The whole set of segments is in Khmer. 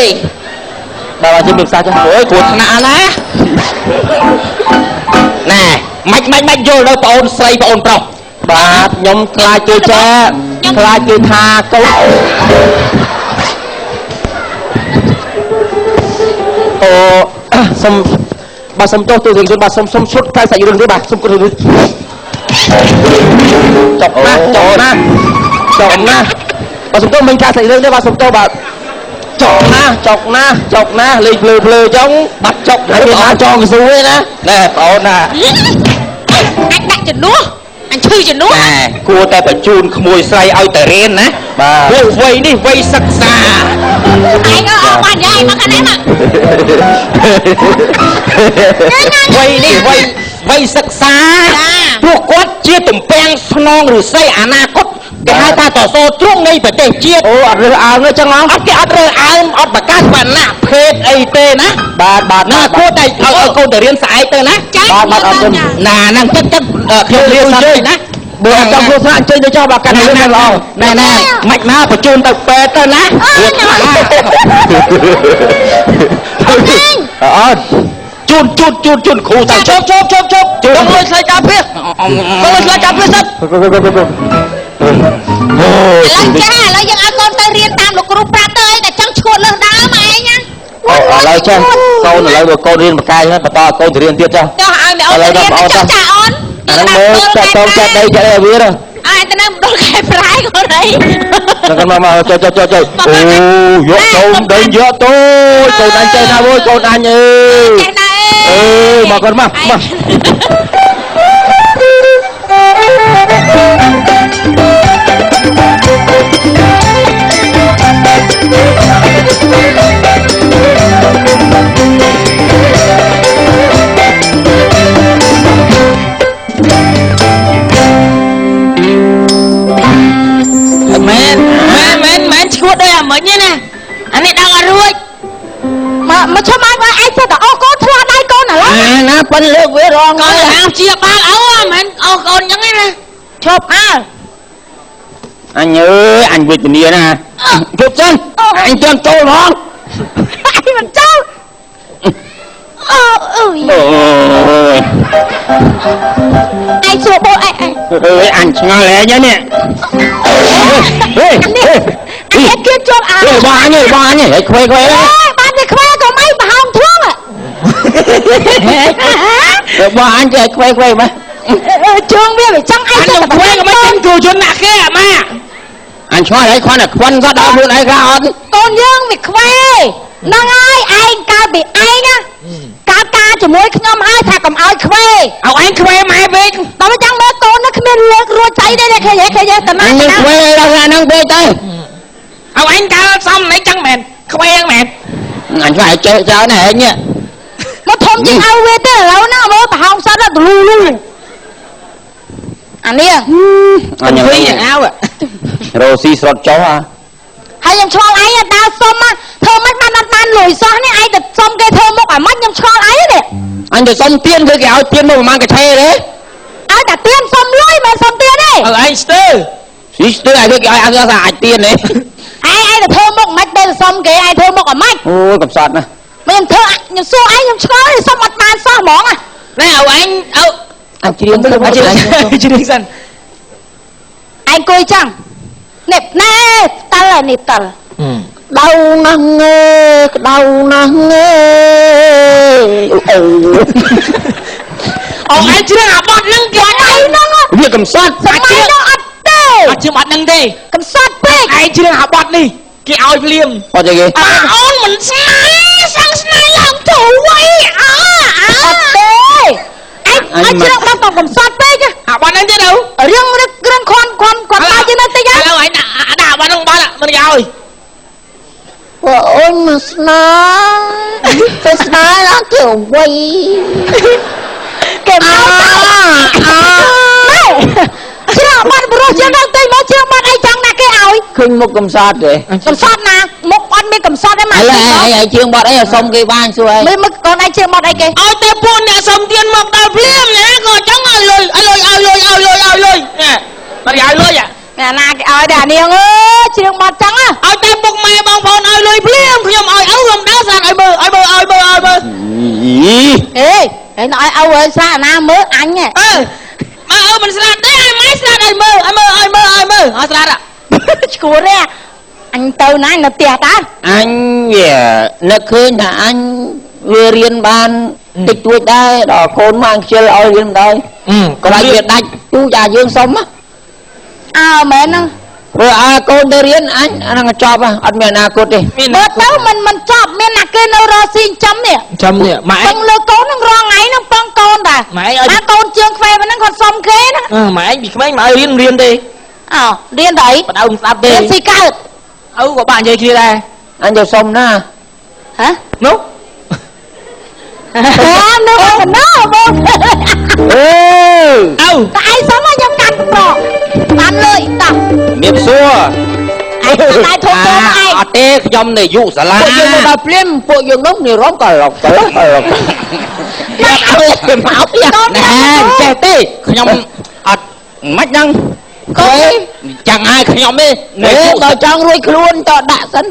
យ បាទបាទជិះមានផ្សារចាស់ អូយគ្រោះថ្នាក់ណាណែម៉ាច់ម៉ាច់ម៉ាច់យល់ដល់ប្អូនស្រីប្អូនប្រុស បាទខ្ញុំខ្លាចគេចាខ្លាចគេថាកូនអូសុំបាទសុំទោសទូទាំងជនបាទសុំសុំឈុតកែសាច់រឿងទេបាទសុំគិតរឿងចប់ណាស់ចប់ណាស់ចប់ណាស់បាទសុំទោសមិនកែសាច់រឿងទេបាទសុំទោសបាទចប់ណាស់ចប់ណាស់ចប់ណាស់លេងភ្លើភ្លើចុងបាត់ចប់ហើយគេថាចងកស៊ូទេណា ណែប្អូនណា អញដាក់ជំនួសអញឈឺជំនួស ណែគួរតែបញ្ជូនក្មួយស្រីឲ្យទៅរៀនណា បាទ ព្រោះវ័យនេះវ័យសិក្សា ឯងអើបានយាយមកខាងនេះមក វ័យនេះវ័យវ័យសិក្សាព្រោះគាត់ជាទំពាំងស្នងឫស្សីអនាគតគេហៅថាតសោទ្រង់នៃប្រទេសជាតិ អូអត់រើសអើងទេចឹងហ៎ អត់គេអត់រើសអើងអត់ប្រកាសវណ្ណៈភេទអីទេណា បាទបាទ ណាគួរតែឲ្យឲ្យកូនទៅរៀនស្អែកទៅណា ចា បាទបាទអរគុណ ណាហ្នឹងទឹកទឹកខ្ញុំលាសិនទេណា បើអត់ចង់គ្រោះថ្នាក់អញ្ជើញទៅចោះបាទកាន់រឿងល្អ ណែណែមិនមកបញ្ជូនទៅពេទ្យទៅណា អត់ ជូនជូនជូនជូនគ្រូទៅ ជប់ជប់ជប់ជប់កុំលុយថ្លៃការពារកុំលុយថ្លៃការពារសិន អូ ឥឡូវចាឥឡូវយើងឲ្យកូនទៅរៀនតាមលោកគ្រូប្រាប់ទៅអីតែចង់ឈួតលើសដើមឯងណា ឥឡូវចេះកូនឥឡូវបើកូនរៀនបកាយហើយបន្តឲ្យកូនទៅរៀនទៀតចាស់ ចុះឲ្យម៉ែអូនទៅរៀនទៅចុះចាអូន អាហ្នឹងមើលចាក់តងចាក់ដីចាក់អីវាទៅ អើទៅនៅមណ្ឌលខែប្រែកូនអី ហ្នឹងមកមកចុចចុចចុចចុចអូយកទៅដេញយកទៅកូនអញចេះណាវើយកូនអញអើ ចេះណា អឺមកកូនមកមក មែនមែនមែនមែនឈួតដូចអាមិញទេណាអានេះដឹងអត់រួច មកមកឈប់ឲ្យឯងទៅតែអូកូនធ្លាក់ដៃកូនឥឡូវ អាណាប៉ិនលើកវារង កូនអាជាបាលអូអាមែនអូកូនអញ្ចឹងឯណា ឈប់អើ អញអើយអញវិជ្ជនាណាជប់សិនអញទាន់ចូលហ្មង ឯងមិនចូលអូអើយ អូយ ឯងសួរបូឯងឯង អើយអញឆ្ងល់ហែងនេះហេ នេះអញគៀបជាប់អើ ហេបងអញបងអញហេខ្វេខ្វេ អូយបានវាខ្វែក៏មិនប្រហោងធំ បងអញចេះខ្វេខ្វេមក ជើងវាវាចង់ឯង អាខ្ញុំខ្វែងក៏មិនចេញគ្រូជនណាគេអាម៉ា អញឆ្ងល់ហែងខ្វន់តែខ្វន់ក៏ដល់ខ្លួនឯងខ្លះអត់ កូនយើងវាខ្វែហ្នឹងហើយឯងកើតពីឯងណាកើតការជាមួយខ្ញុំហើយថាកុំឲ្យខ្វែ ឲ្យឯងខ្វែម៉ែពេក ដល់ចង់មើលកូននោះគ្មានលើករួចស្អីទេឃើញទេឃើញទេតាណា អញមិនខ្វេដល់ថ្ងៃហ្នឹងពេកទៅ ឲ្យឯងកើតសំណេចចឹងមែនខ្វែងមែន អញឆ្ងល់ចេះច្រើនណាស់ហែងនេះ មកធំជាងឲ្យវាទេឥឡូវហ្នឹងមើលប្រហោងសិនទលូលូអានេះ អញ វិញអៅ រ៉ូស៊ីស្រត់ចុះអា ហើយខ្ញុំឆ្ងល់ឯងដើរសុំធ្វើមិនបានអត់បានលុយសោះនេះឯងទៅសុំគេធ្វើមុខអាម៉េចខ្ញុំឆ្ងល់ឯងនេះ អញទៅសុំទៀនគឺគេឲ្យទៀនមកប្រហែលកឆេទេ ឲ្យតែទៀនសុំលុយមិនសុំទៀនទេ ឲ្យឯងស្ទើ ស៊ីស្ទើឲ្យគេឲ្យឲ្យថាអាចទៀនទេ ឯងឯងទៅធ្វើមុខមិនទៅសុំគេឯងធ្វើមុខអាម៉េច អូយកំសត់ណាស់ មិនខ្ញុំធ្វើខ្ញុំសួរឯងខ្ញុំឆ្ងល់សុំអត់បានសោះហ្មង ណែឲ្យឯងឲ្យ អញច្រៀងទៅ អញច្រៀងសិន ឯងអង្គុយចឹងនេះណែតលនេះតល ដៅណាស់ងើក្តៅណាស់ងើអូ អូឯងច្រៀងអាបត់ហ្នឹងគេ ឯងហ្នឹង វាកំសត់ សម័យហ្នឹងអត់ទេ អត់ច្រៀងបត់ហ្នឹងទេ កំសត់ពេក ឯងច្រៀងអាបត់នេះគេឲ្យភ្លាម អត់ទេគេ ប៉ាអូនមិនស្នេហ៍សឹងស្នេហ៍ឡើងធូរវ័យអើ អត់ទេឯងអត់ច្រៀងបាត់កំសត់ពេក អាបត់ហ្នឹងទេទៅ រឿងរឹកគ្រឿងខន់ខន់គាត់បាយជាងនៅតិច ឥឡូវឯងដាក់អាបត់ហ្នឹងបាត់មិនគេឲ្យ អូនមកស្នេហ៍ទៅស្នេហ៍ឡើងទៅវ័យ គេមកអើច្រៀងបាត់ព្រោះជាងនៅតិចមកច្រៀងបាត់អីចង់ណាគេឲ្យ ឃើញមុខកំសត់ទេ កំសត់ណាមុខអត់មានកំសត់ទេមក ឥឡូវឯងជាងបត់អីសុំគេបានសួរឯង មើលមើលកូនឯងច្រៀងបាត់អីគេ ឲ្យតែពួកអ្នកសុំទៀនមកដល់ភ្លាមណាក៏ចង់ឲ្យលុយឲ្យលុយឲ្យលុយឲ្យលុយឲ្យលុយណែមកឲ្យលុយ អ្នកណាគេឲ្យតែអានាងអើយច្រៀងបាត់ចឹង ឲ្យតែពុកម៉ែបងប្អូនឲ្យលុយភ្លាមខ្ញុំឲ្យឪ ឲ្យស្រាណាមើលអញ អើម៉ែអើមិនស្លាប់ទេឲ្យម៉ែស្លាប់ឲ្យមើលឲ្យមើលឲ្យមើលឲ្យមើលឲ្យស្លាប់ ឈួរទេអញទៅណានៅផ្ទះតា អញវានឹកឃើញថាអញវារៀនបានតិចតួចដែរដល់កូនមកអញខ្ជិលឲ្យរៀនមិនដែរ កន្លែងវាដាច់ទូយ៉ាយើងសុំណា អើមែនហ្នឹង ព្រោះឲ្យកូនទៅរៀនអញអាហ្នឹងចប់អត់មានអនាគតទេ មើលទៅមិនចប់មានណាគេនៅរកស៊ីចំនេះ ចំនេះម៉ែ ពឹងលើកូននឹងរងថ្ងៃនឹងពឹងកូនតា ម៉ែឲ្យ ណាកូនជើងខ្វែប៉ុណ្ណឹងគាត់សុំគេណា ម៉ែឯងពីក្មេងមកឲ្យរៀនរៀនទេ អោរៀនទៅអី បដៅស្ដាប់ទេ រៀនស៊ីកើត ឪក៏បាក់និយាយគ្នាដែរ អញទៅសុំណា ហ៎ នោះ នៅមកណោបង អឺ ឪ តែឯងសុំខ្ញុំកាន់ប្រកបានលុយតោះ មៀបសួរ ឯងតែធំធំឯង អត់ទេខ្ញុំនៅយុសាលា ពួកយើងមកដល់ភ្លាមពួកយើងនោះនិរមក៏ឡុកទៅឡុក មកមកណែចេះទេខ្ញុំអត់មិនដឹង កូន ចាំងឲ្យខ្ញុំទេ នៅដល់ចង់រួចខ្លួនតដាក់សិន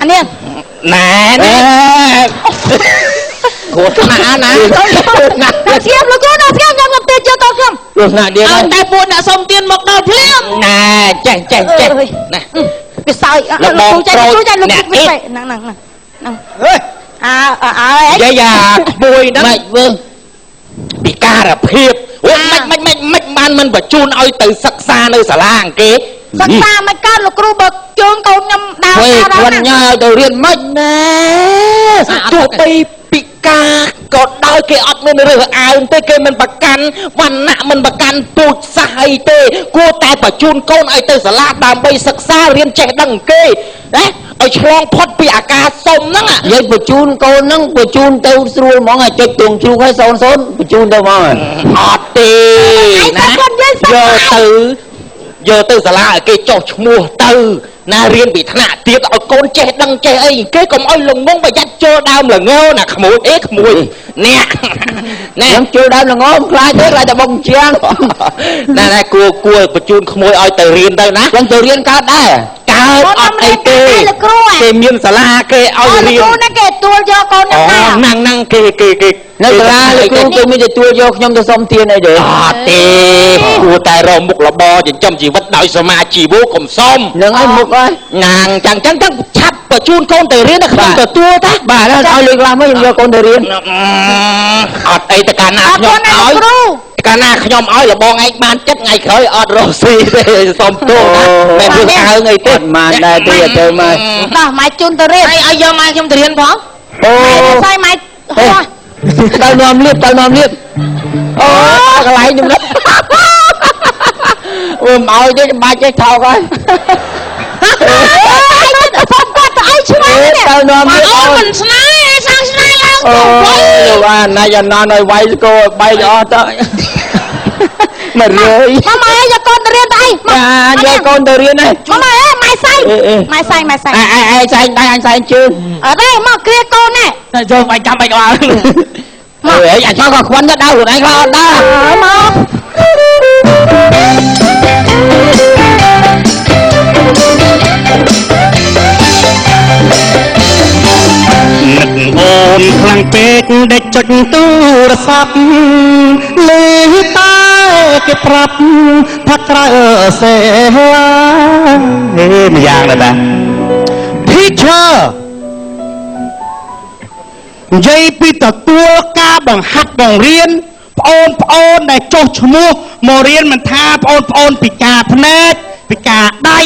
អានេះ ណែណែគ្រោះថ្នាក់ណា ណាស្គមលោកគ្រូដល់ស្គមខ្ញុំខ្ញុំទេជឿតខ្ញុំ គ្រោះថ្នាក់ទៀត ហើយតែពួកអ្នកសុំទៀនមកដល់ភ្លាម ណែចេះចេះចេះណា វាសើចលោកគ្រូចេះលោកគ្រូចេះលោកគ្រូវាហ្នឹងហ្នឹងហ្នឹង ហេ អើអើ យាយអាក្មួយហ្នឹង មិនវិញ ពិការភាពអូមិនមិនមិនមិនបានមិនបញ្ជូនឲ្យទៅសិក្សានៅសាលាអង្គេ សិក្សាមិនកើតលោកគ្រូបើជើងកូនខ្ញុំដើរ ដើរគាត់ញ៉ាឲ្យទៅរៀនមិន ណែទោះបីពិការក៏ដោយគេអត់មានរើសអើងទេគេមិនប្រកាន់វណ្ណៈមិនប្រកាន់ពូជសាសន៍អីទេគួរតែបញ្ជូនកូនឲ្យទៅសាលាដើម្បីសិក្សារៀនចេះដឹងគេណាឲ្យឆ្លងផុតពីអាការសុំហ្នឹង និយាយបញ្ជូនកូនហ្នឹងបញ្ជូនទៅស្រួលហ្មងឲ្យចុចទងជ្រូកឲ្យ00បញ្ជូនទៅហ្មង អត់ទេណាយកទៅសាលាឲ្យគេចុះឈ្មោះទៅណារៀនពីថ្នាក់ទៀតឲ្យកូនចេះដឹងចេះអីគេកុំឲ្យល្ងងប្រយ័ត្នចូលដើមល្ងណាក្មួយអេក្មួយអ្នក ណែខ្ញុំចូលដើមល្ងងខ្លាចទេខ្លាចតែបុកជាង ណែណែគួរគួរបញ្ជូនក្មួយឲ្យទៅរៀនទៅណា ចឹងទៅរៀនកើតដែរ កើតអត់អីទេគេមានសាលាគេឲ្យរៀន គ្រូណាគេទទួលយកកូនខ្ញុំដែរ ហ្នឹងហ្នឹងគេគេគេ នៅសាលាលោកគ្រូគេមានទទួលយកខ្ញុំទៅសុំទានអីទេ អត់ទេគួរតែរកមុខរបរចិញ្ចឹមជីវិតដោយសមាជីវោកុំសុំ នឹងឲ្យមុខហើយ ណាងចឹងចឹងចឹងឆាប់បញ្ជូនកូនទៅរៀនខ្ញុំទទួលតា បាទឲ្យលុយខ្លះមកខ្ញុំយកកូនទៅរៀន អត់អីតកាលណាខ្ញុំឲ្យកាលណាខ្ញុំឲ្យលបងឯងបានចិត្តថ្ងៃក្រោយអត់រកស៊ីទេសុំទោសណាមិនរឿងអើងអីទេ អត់បានដែរទេទៅមក តោះម៉ែជូនទៅរៀន ហើយឲ្យយកម៉ែខ្ញុំទៅរៀនផង អូ ស្អីម៉ែហោះ ទៅនាំលៀបទៅនាំលៀបអូកន្លែងខ្ញុំនេះអូមិនឲ្យទេច្បាច់ទេថោកហើយ ទៅសុំគាត់ទៅឲ្យឆ្ងាយ ទៅនាំលៀប អូមិនស្នេហ៍សាំងស្នេហ៍ឡើង អូលោកអាណាយណានឲ្យវាយស្គរបែកអស់ទៅមករឿយ មកមកយកកូនទៅរៀនទៅអី មកយកកូនទៅរៀនហ៎ មកមកម៉ែសៃម៉ែសៃម៉ែសៃ អែអែសែងដៃអញសែងជើង អត់ទេមកគ្រាកូនណែ យកបាច់ចាំបាច់ក្បាល មកអីអញក៏ខ្វាន់ទៅដើរខ្លួនឯងខ្លះអត់ដើរ មក នឹកអូនខ្លាំងពេកដេកចុចទូរស័ព្ទលឺតែគេប្រាប់ថាក្រៅសេឡាហេម្យ៉ាងដែរតា Teacher និយាយពីទទួលការបង្ហាត់បង្រៀនប្អូនប្អូនដែលចុះឈ្មោះមករៀនមិនថាប្អូនប្អូនពិការភ្នែកពិការដៃ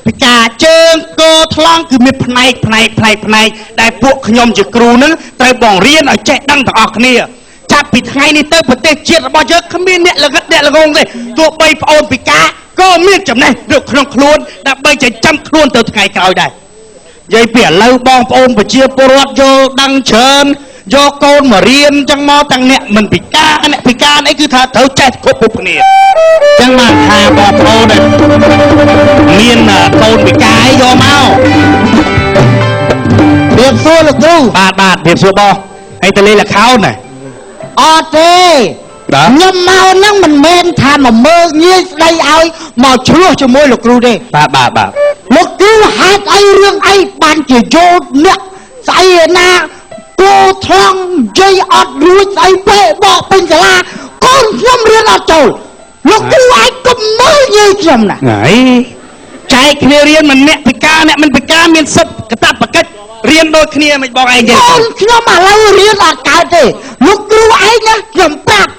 ពិការជើងកថ្លង់គឺមានផ្នែកផ្នែកផ្នែកផ្នែកដែលពួកខ្ញុំជាគ្រូនឹងត្រូវបង្រៀនឲ្យចេះដឹងទាំងអស់គ្នាចាប់ពីថ្ងៃនេះទៅប្រទេសជាតិរបស់យើងគ្មានអ្នកល្ងិតអ្នកល្ងងទេទោះបីប្អូនពិការក៏មានចំណេះនៅក្នុងខ្លួនដើម្បីចិញ្ចឹមខ្លួនទៅថ្ងៃក្រោយដែរនិយាយពីឥឡូវបងប្អូនប្រជាពលរដ្ឋយល់ដឹងច្រើនយកកូនមករៀនចឹងមកទាំងអ្នកមិនពិការអ្នកពិការអីគឺថាត្រូវចេះគ្រប់គ្រប់គ្នាចឹងបានថាបងប្អូនដែលមានកូនពិការយកមក រៀបសួរលោកគ្រូ បាទបាទរៀបសួរបងអីទៅលេងល្ខោនណា អត់ទេខ្ញុំមកហ្នឹងមិនមែនថាមកមើលងាយស្ដីឲ្យមកឆ្លោះជាមួយលោកគ្រូទេ បាទបាទបាទ លោកគ្រូហេតុអីរឿងអីបានជាយកអ្នកស្អីណា គោថ្លង់និយាយអត់រួចស្អីពេកបកពេញសាលាកូនខ្ញុំរៀនអត់ចូលលោកគ្រូឯងកុំមើលងាយខ្ញុំណា ហើយចែកគ្នារៀនមិនអ្នកពិការអ្នកមិនពិការមានសិទ្ធិកតបកិច្ចរៀនដូចគ្នាមិនបងឯងទេ កូនខ្ញុំឥឡូវរៀនអត់កើតទេលោកគ្រូឯងណាខ្ញុំប្រាប់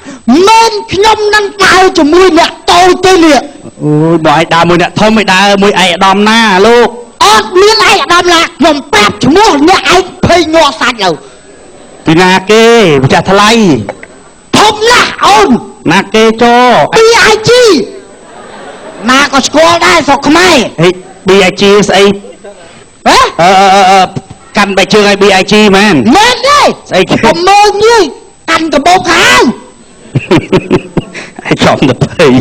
មិនខ្ញុំនឹងដើរជាមួយអ្នកតូចទេនេះ អូយបងឯងដើរមួយអ្នកធំឯងដើរមួយឯកឧត្តមណាលោក អត់មានឯកឧត្តមណាខ្ញុំប្រាប់ឈ្មោះអ្នកឯងភ័យងាប់សាច់ទៅ ពីណាគេម្ចាស់ថ្លៃ ធំណាស់អូន ណាគេច BIG ណាក៏ស្គាល់ដែរស្រុកខ្មែរ ហេ BIG ស្អី ហ៎ អឺអឺកាន់បែកជើងឲ្យ BIG មែន មែនទេ ស្អីគេ កុំមើលងាយកាន់កាបូបខាង ឯចំទៅភ័យ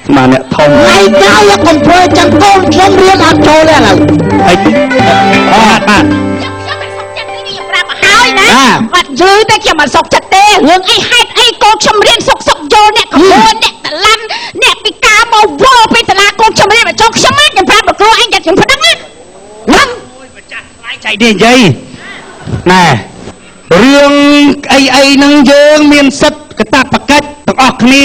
ស្មានអ្នកធំ ថ្ងៃក្រោយកុំធ្វើចឹងកូនខ្ញុំរៀនអត់ចូលទេឥឡូវ អីបាទបាទ ខ្ញុំមិនសុខចិត្តទេខ្ញុំប្រាប់ហើយណាអត់យឺទេខ្ញុំមិនសុខចិត្តទេរឿងអីហេតុអីកូនខ្ញុំរៀនសុកសុកយកអ្នកកបួនអ្នកតឡាន់អ្នកពិការមកវល់ពេលសាលាកូនខ្ញុំរៀនមកចូលខ្ញុំណាខ្ញុំប្រាប់លោកគ្រូអញតែខ្ញុំប្តឹងណា ហ្នឹង ម្ចាស់ថ្លៃចៃនេះនិយាយណែរឿងអីអីហ្នឹងយើងមានសិទ្ធិកតបកិច្ចទាំងអស់គ្នា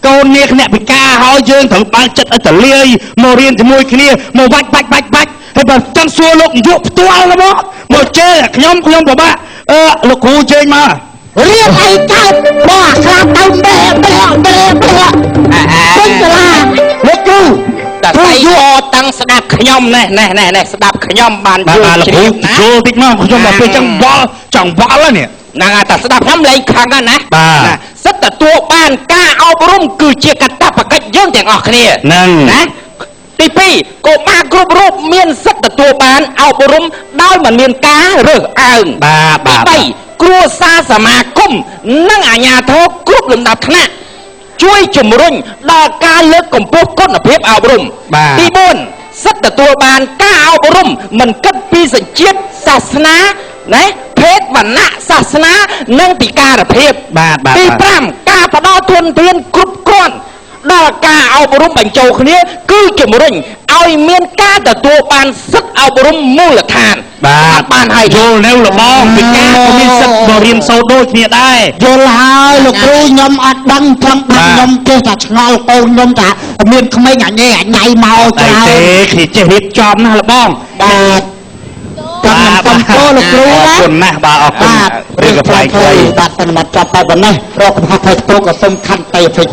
កូននាងអ្នកពិការហើយយើងត្រូវបើកចិត្តឲ្យតលាយមករៀនជាមួយគ្នាមកបាច់បាច់បាច់បាច់ហើយបើចង់សួរលោកយុផ្ទាល់មកមកជេរខ្ញុំខ្ញុំពិបាកអឺលោកគ្រូជេរមក រៀនអីកើតបោះខ្លាទៅបែបែបែបែពេញសាលាលោកគ្រូ តែស្អីអតាំងស្ដាប់ខ្ញុំណែណែណែណែស្ដាប់ខ្ញុំបានយល់ ជ្រាបណាយល់តិចមកខ្ញុំដល់ពេលចឹងវល់ចង់វល់ហ្នឹង ហ្នឹងតែស្ដាប់ខ្ញុំលែងខឹងណា បាទ សិទ្ធិទទួលបានការអប់រំគឺជាកាតព្វកិច្ចយើងទាំងអស់គ្នា ហ្នឹង ណាទី2កុមារគ្រប់រូបមានសិទ្ធិទទួលបានអប់រំដោយមិនមានការរើសអើង បាទបាទ ទី3គ្រួសារសមាគមនិងអាជ្ញាធរគ្រប់លំដាប់ថ្នាក់ជួយជំរុញដល់ការលើកកម្ពស់គុណភាពអប់រំទី4សិទ្ធិទទួលបានការអប់រំមិនគិតពីសញ្ជាតិសាសនាណាភេទវណ្ណៈសាសនានិងពិការភាព បាទបាទ ទី5ការផ្ដល់ធនធានគ្រប់គ្រាន់ដល់ការអប់រំបញ្ចូលគ្នាគឺជំរុញឲ្យមានការទទួលបានសិទ្ធិអប់រំមូលដ្ឋាន បាទ បានហើយ យល់នៅលបងពិការក៏មានសិទ្ធិបរៀនសូត្រដូចគ្នាដែរ យល់ហើយលោកគ្រូខ្ញុំអត់ដឹងត្រង់បានខ្ញុំចេះតែឆ្ងល់កូនខ្ញុំថាមានក្មេងអញអញមកច្រើន ទេគ្នាចេះរៀបចំណាស់លបង បាទខ្ញុំសូមទោសលោកគ្រូ អរគុណណាស់បាទអរគុណ បាទ រឿងកំប្លែងខ្លី បាទសន្មតចប់តែប៉ុណ្ណេះរកកំហុសខុសឆ្គងក៏សូមខន្តីអភ័យ